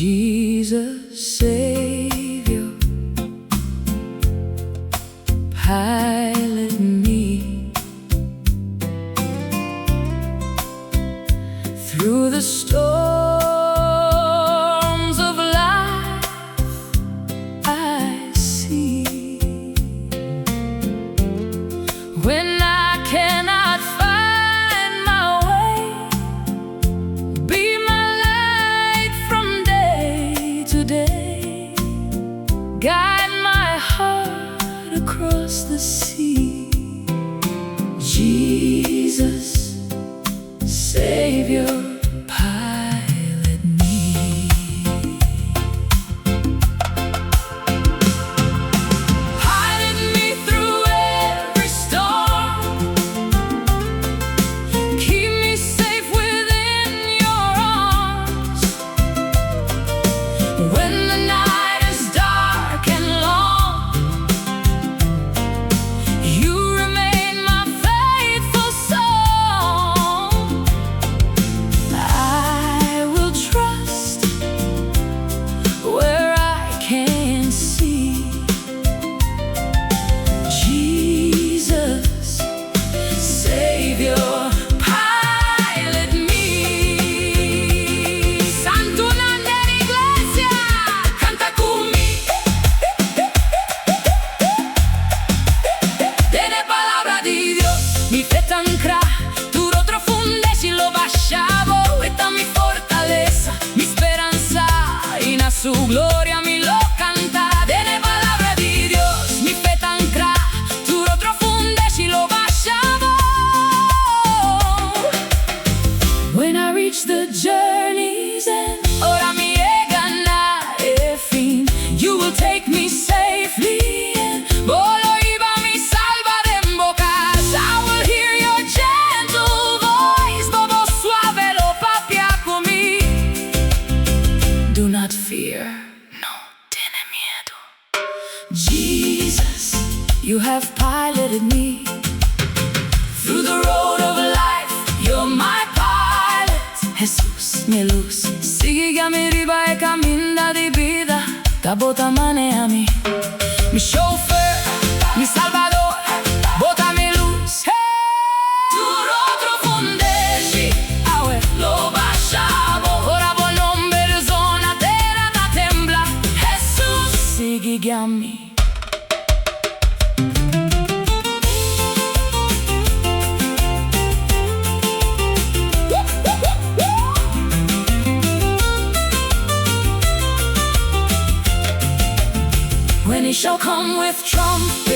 Jesus, Savior, pilot me through the storms of life I see. When I cannot find my way, be my light from day to day. Guide my heart across the sea. Jesus, Savior, pilot me. Pilot me through every storm. Keep me safe within your arms. When the night is dark and long, you remain my faithful song. I will trust where I can see. Jesus, Savior, pilot me. Santunan di iglesia, kanta ku mi. Den e palabra di Dios, mi fe ta ankrá, tur otro fundeshi lo basha abou. E ta mi fortalesa, mi speransa, i na su gloria mi lo kanta. Den e palabra di Dios, mi fe ta ankrá, tur otro fundeshi lo basha abou. When I reach the journey's end, ora mi yega na e fin, you will take me safely in. Bo lo hiba mi salba den bo kas. I will hear your gentle voice. Bo bos suave lo papia ku mi. Do not fear, no tene miedu. Jesus, you have piloted me through the road of life. You're my pilot. Jesus, mi lus, sigui guia mi riba e kaminda di bida. Ta bo ta manehá mi, mi chauffeur, mi salbador, bo ta mi lus. Hey! Tur otro fundeshi, awe, lo basha abou. Ora bo nòmber zona, tera ta tembla. Jesus, sigui guia mi. When he shall come with trumpet.